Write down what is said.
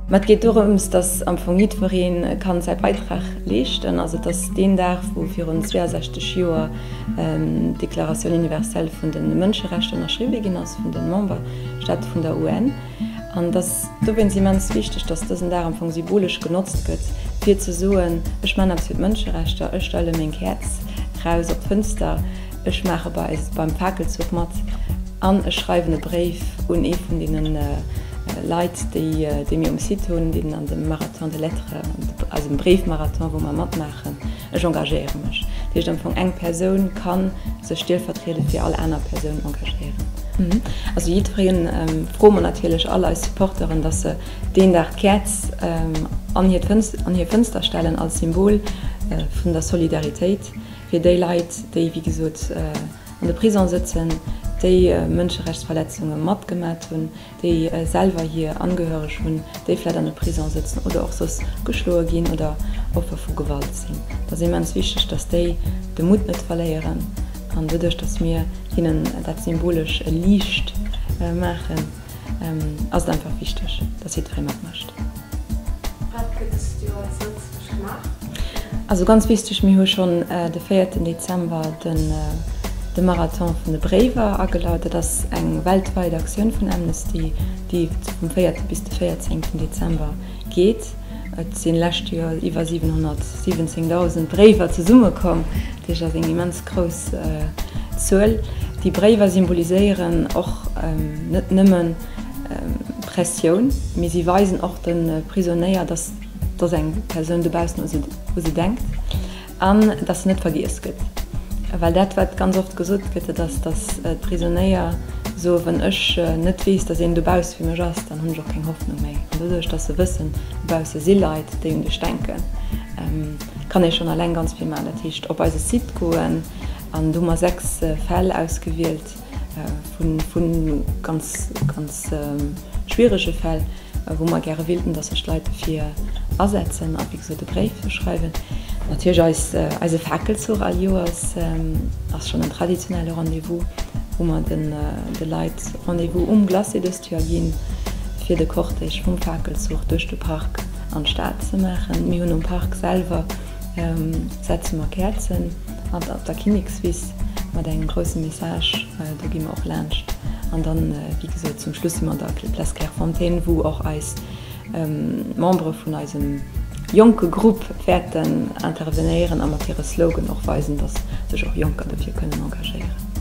Mä et geet dorëms, datt am Fong jiddweree kann säi Beitrag leeschten. Also et ass deen Dag, wou virun 62 Joer d'Déclaration universelle vun de Mënscherechter ënnerschriwwe ginn ass vun de Memberstaate vun der UN. An et ass dowéinst immens wichteg, datt dësen Dag am Fong symbolesch genotzt gëtt, fir ze soen, Ech maachen eppes fir d'Mënscherechter, ech stelle meng Käerz raus op d'Fënster, ech maache bei eis beim Fakelzuch mat an ech schreiwen e Bréif un ee vun deene Leit, déi mir um Site hunn, deen an dem Marathon des Lettres, eisem Bréifmarathon, wou mer matmaachen. Ech engagéiere mech. Dat heescht am Fong, eng Persoun ka sech stellvertriede fir all aner Persoun engagéieren. Also jiddwereen, froe mer natierlech all eis Supporteren, dass se deen Dag d'Käerz an hir Fënster stellen als Symbol vun der Solidaritéit fir déi Leit, déi wéi gesot an de Prison sëtzen, déi Mënscherechtsverletzunge matgemat hunn, déi selwer hir Angehöreg hunn, déi vläit an de Prison sëtzen oder och soss geschloe ginn oder Offer vu Gewalt sinn. Et ass immens wichteg, dass déi de Mutt net verléieren an doduerch, dass mir hinnen dat symbolesch liicht maachen, ass et einfach wichteg, dass jiddweree matmécht. Wat gëtt dëst Joer zu Lëtzebuerg gemaach? Also ganz wichteg, mir hu schonn de véierten Dezember de Marathon vun de Bréiwer agelaut. Dat ass eng weltweit Aktioun vun Amnesty, déi vum véierte bis de véierzéngten Dezember geet. Et sinn lescht Joer iwwer 717.000 Bréiwer zesummekomm, dat heescht, dat ass eng immens grouss Zuel. Déi Bréiwer symboliséieren och net nëmmen Pressioun, mee si weisen och de Prisonéier, dass dass eng Persoun dobaussen u se denkt an dass se net vergiess gëtt. Well dat, wat ganz oft gesot gëtt, dat ass, dass d'Prisonéier soen, Wann ech net weess, dass een dobausse fir mech ass, dann hunn ech och keng Hoffnung méi. An doduerch, dass se wëssen, dobausse si Leit, déi un dech denken, kann ee schonn eleng ganz vill maachen. Dat heescht, op eise Site goen an do hu mer 6 Fäll ausgewielt vu ganz, ganz schwierege Fäll, wou mer gäre wéilten, dass sech d'Leit dofir asetzen a wéi gesot e Bréif schreiwen. Natierlech eis, eise Fakelzuch all Joers ass schonn en traditionelle Rendez-vous, wou mer den de Leit Rendez-vous um Glacis dëst Joer ginn, fir de Cortège vum Fakelzuch duerch de Park an d'Stad ze maachen. Mir hunn um Park selwer setze mer Käerzen an op der Kinnekswiss mat engem grousse Message, do gi mer och laanscht. An dann, wéi gesot, zum Schluss si mer an der Place Clairefontaine, wou och eis Membere vun eisem jonke Grupp wäerten intervenéieren a mat hire Slogan och weisen, dass sech och Jonker dofir kënnen engagéieren.